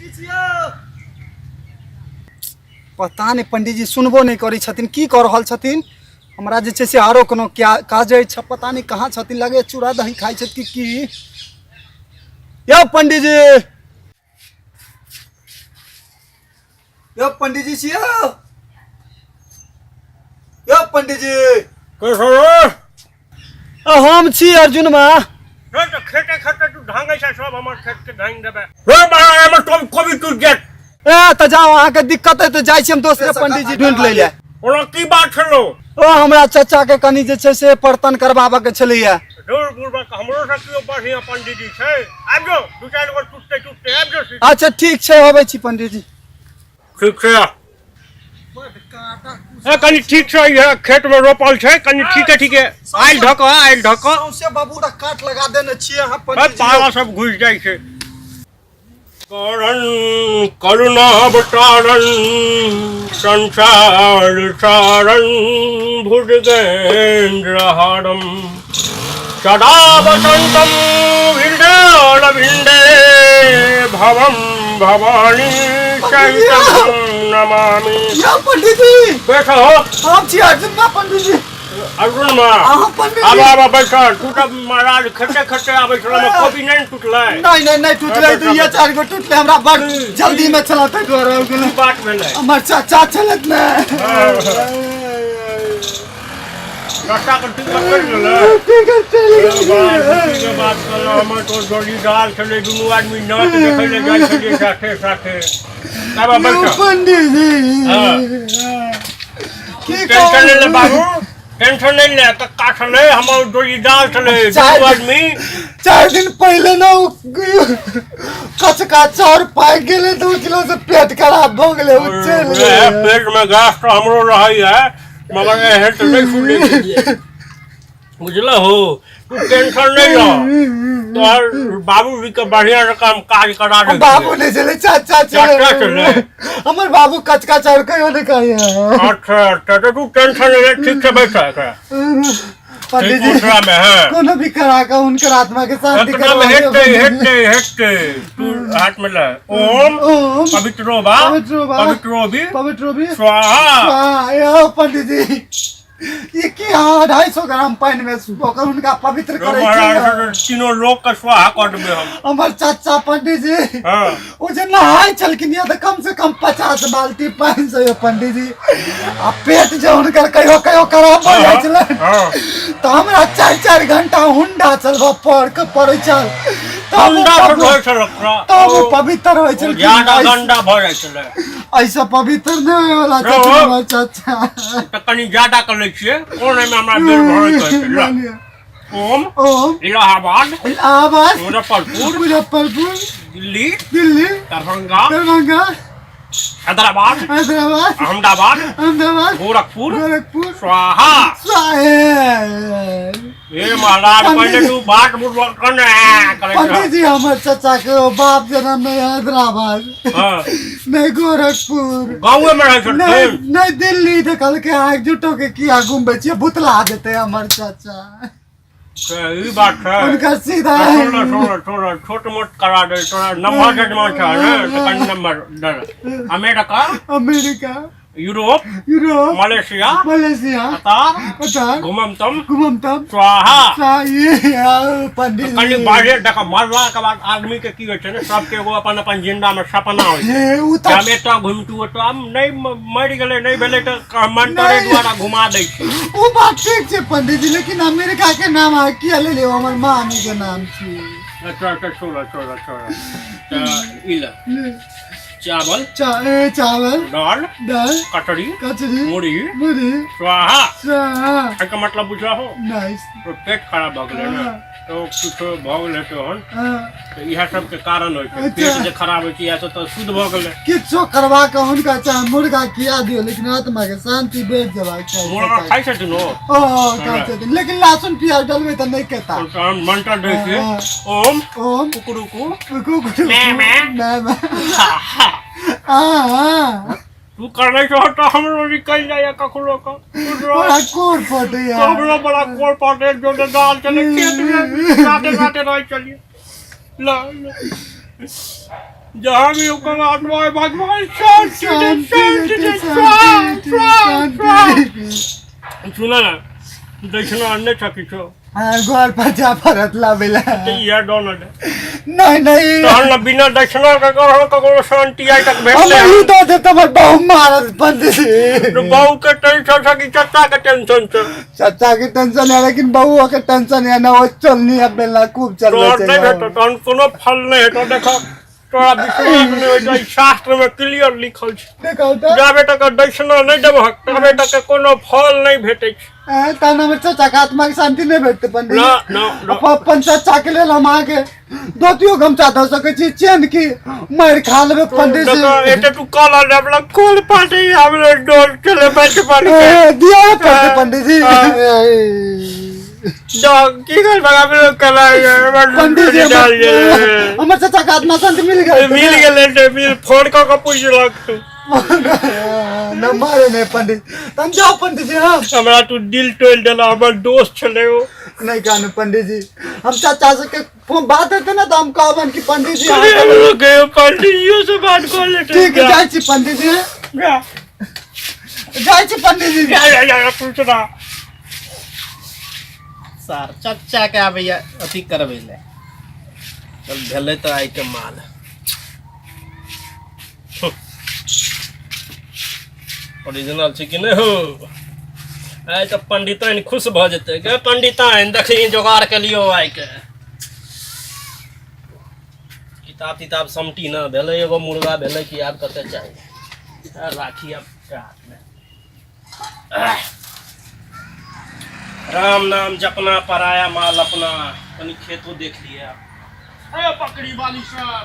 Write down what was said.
पंडीजी छियौ? पता नहि पंडीजी सुनबो नहि करै छथिन, की कऽ रहल छथिन। हमरा जे छै से आरो कोनो क्या काज अछि, पता नहि कहाँ छथिन। लगैए चूड़ा दही खाइ छथि कि की। यौ पंडीजी, यौ पंडीजी छियौ? यौ पंडीजी। के छौ रे? हम छी अर्जुन मा। रे तऽ खेते खेते तू ढांगै छै, सब हमर खेत के ढांगि देबै रे महाराज, हमर कभी कभी टूटि जायत। ए तऽ जाउ, अहाँके दिक्कत है तऽ जाइ छी हम दोसरे पंडीजी ढूंढि लै लए। ओना की बात छलो? ओ हमरा चाचा के कनि जे छै से बर्तन करबाबऽ के छलैया। दूर बुढ़बा, हमरो से केओ बढ़िया पंडीजी छै? आबि जाओ, दू चारि गो टूटते टूटते आबि जाओ। अच्छा ठीक छै, अबै छी पंडीजी। ठीक छै। ए कनि ठीक छै, इएह खेत में रोपल छै, कनि ठीके ठीके आयल ढक, आयल ढक। सौंसे बबूरा काट लगा देने छियै अहाँ पंडीजी। पाला सब घुसि जाइ छै। करण करुणावतारण संसार सारण भुजगेन्द्र हारम सदा वसंतम हृदय भवम भवानी सहितं नमामि। यौ पंडीजी। बैठो। हम छी अर्जुन मा पंडीजी। अर्जुन मा? अहाँ पंडीजी। आब आब बैठ। तू तऽ महाराज खेते खेते आबै छल, कोबी नहि ने टूटलै? नहीं नहीं नहीं टूटलै, दुइये चारि गो टूटलै। हमरा बड़ जल्दी में छला ताहि दुआरे हो गेलै। की बात भेलै? हमर चाचा छलथि ने। रास्ता के टिकट कटि गेलै? टिकट चलि बात गेलै। के बात कहलहुँ, हमर तो जोड़ीदार छलै, दुनू आदमी नाच देखै लए जाइ छलियै साथे साथे। आब यौ बैठ। पंडीजी। हाँ। की टेंशन नहि ले कहू? बाबू, टेंशन नहि ले। कक्का छलै, हमर जोड़ीदार छलै, दुनू आदमी। 4 दिन पहिले ने ओ कचका चाउर पाकि गेलै 2 किलो से, पेट खराब भऽ गेलै, ओ चलि गेलै। पेट में गैस तऽ हमरो रहैया, मगर एहन तऽ नहि सुनै छलियै, बुझलहो? तू टेंशन नहि ल, तोहर बाबूजी के बढ़िया जकाँ हम काज करा दै बाबू छियै। नहि छलै, चाचा छलै। चाचा छलै। हमर बाबू कचका चाउर कहियो नहि खाइए। अच्छा अच्छा, तऽ तू टेंशन नहि ले, ठीक छै, बैठ एकरा पंडीजी। मुद्रा में है। कोनो भी करा के हुनकर आत्मा के शांति एकदम। करवा दियौ। हेतै हेतै हेतै। तू हाथ में ले। ओम ओम पवित्रो बा पवित्रो बा पवित्रो भी पवित्रो भी स्वाहा। स्वाहा। यौ पंडीजी, ई की अहाँ 250 ग्राम पानि में ओकर हुनका पवित्र करै छियै? तीनों लोग के स्वाहा कर देबै हम। हमर चाचा पंडीजी, ओ जे नहाय छलखिन या तऽ कम से कम 50 बाल्टी पानि से यौ पंडीजी। आ पेट जे हुनकर कहियो कहियो खराब भऽ जाइ छलै तऽ हमरा 4-4 घंटा हुंडा चलबऽ पड़ पड़ै छल, तब ओ गंडा से धोइ छल ओकरा। तब ओ पवित्र होइ छलखिन। ज्यादा गंडा भऽ जाइ छलै। ऐसे पवित्र नहि होय वाला रहो। छथिन हमर चाचा। तऽ कनि ज्यादा कर लै छियै, कोन एहिमे हमरा देर भरैत हेतै। ल। ओम ओम इलाहाबाद इलाहाबाद मुजफ्फरपुर मुजफ्फरपुर दिल्ली दिल्ली दरभंगा दरभंगा हैदराबाद हैदराबाद अहमदाबाद अहमदाबाद गोरखपुर गोरखपुर स्वाहा। साहेब। हे महाराज, पहिले तू बात बुझबक कने करै छह। पंडीजी, हमर चाचा के ओ बाप जनम नहि हैदराबाद, नहि गोरखपुर। गाँवे में रहै नहीं छलखिन? नहीं दिल्ली। देखलके अहाँ झूठो के किया घुमबै छियै, भुतला देतै हमर चाचा। से ई बात छै। हुनकर सीधा। छोड़ छोड़ छोड़, छोट मोट करा दे। तोरा नंबर जजमान छै ने, तऽ कनि नंबर दे। America America Europe Europe Malaysia Malaysia Qatar Qatar घुमम तम घुमम तम स्वाहा। पंडित कनि बाहर देख, मरला के बाद आदमी के की होइ छै ने, सबके एगो अपन अपन जिंदा में सपना होइ छै। हे उ जे तऽ हम एतऽ घुमतू ओतऽ, हम नहि मरि गेलै, नहि भेलै तऽ मंत्रे नहि। द्वारा घुमा दै छै। ओ बात ठीक छै पंडीजी, लेकिन अमेरिका के नाम अहाँ किया लेलियै? हमर मामी के नाम छी। अच्छा अच्छा, छोड़ छोड़ छोड़। तऽ ई ले चावल। चावल। दाल। दाल। कचरी। कचरी। मुरही। मुरही। स्वाहा। स्वाहा। एहिके मतलब बुझलहो? नाइस। तो पेट खराब भऽ गेलै ने, तऽ किछो भऽ गेलै तहन तऽ इएह सबके कारण होइ छै। पेट जे खराब होइ छै, इएह सब तऽ शुद्ध भऽ गेलै। किछो करवा के हुनका चाहे मुर्गा खिया दियौ, लेकिन आत्मा के शांति भेट जेबाक चाही। मुर्गा खाइ छथिन ओ? ओ खाइ छथिन, लेकिन लहसुन प्याज डलबै तऽ नहि खेता। तऽ हम मंत्र दै छियै। ओम ओम कुकुरुकु कुकुर मैं, मैं। मैं मैं हा हा। आ आ तू करै छहो तऽ हमरो निकलि जाइए कखनो कऽ, बुझलो? बड़ा कोर पड़ैया। हमरो बड़ा कोर पड़ै, जोड़े दाल चलै खेतमे, साथे साथे रहै छलियै। ल ल। जहाँ भी ओकर आत्मा है भगवान शांति दे, शांति शांति दे, दे, शांति दे, स्वाहा, स्वाहा। शांति। सुन ना दक्षिणा अनने छ किछो हाँ, घर पर जा पड़त लाबे ला। तऽ इएह डन दे नहीं नहीं तहन ने बिना दक्षिणा के ककरो ककरो शांति आइ तक हम भेटलै ई दऽ देब तऽ हमर बहू मारत पंडित जी। तो बहू के टेंशन छ कि चचा के टेंशन छ चाचा के टेंशन है लेकिन बहू के टेंशन है ना वो चलनी है बेला खूब चल तोहर नहि भेटत तहन कोनो फल नहि हेतौ देख तोरा विश्वास नहि होइ छै शास्त्र मे क्लियर लिखल छै देखो तो जाबे तक दक्षिणा नहि देबहक ताबे तक कोनो फल नहि भेटै छै तहन हमर चाचा के आत्मा के शांति नहि भेटतै पंडित ना ना ना अपन चाचा के लेल हम अहाँके धोतियो गमछा दऽ सकै छी चेन की मारि खा लेबै पंडित जी देखो एते तू कॉल आबला कोल पाटे हमरे डोल चले बैठ पड़ के दिया पड़तै पंडित जी हाँ। की कर बगा कला पंडित जी हमर चाचा के आत्मा शांति मिल गेल मिल गेलै ते मिल फोन कऽ के पुछलक तू न मारे नहीं पंडित तम जाओ पंडित जी हाँ हमरा तू दिल तोड़ि देला हमर दोस्त छलै ओ नहीं कहने पंडित जी हम चाचा से के फोन बात हेतै ना तो हम कहबन कि पंडित जी अरे अहाँ हमरो गयो पंडित जी से बात कर लेते ठीक है जाइ छी पंडित जी जा जाइ छी पंडित जी जा जा जा पूछना सर चच्चा के आबैया अथी करबै लए चल भेलै तऽ आइके माल ओरिजिनल छै कि नहि हो आइ तऽ पंडिताइन खुश भऽ जेतै गे पंडिताइन देखी जोगाड़ के लियौ आइके किताब तिताब समटी ने भेलै एगो मुर्गा भेलै कि आब कतऽ चाही राखी आब हाथमे राम नाम जपना पराया माल अपना कनी खेतो देख लिया अरे पकड़ी वाली सर।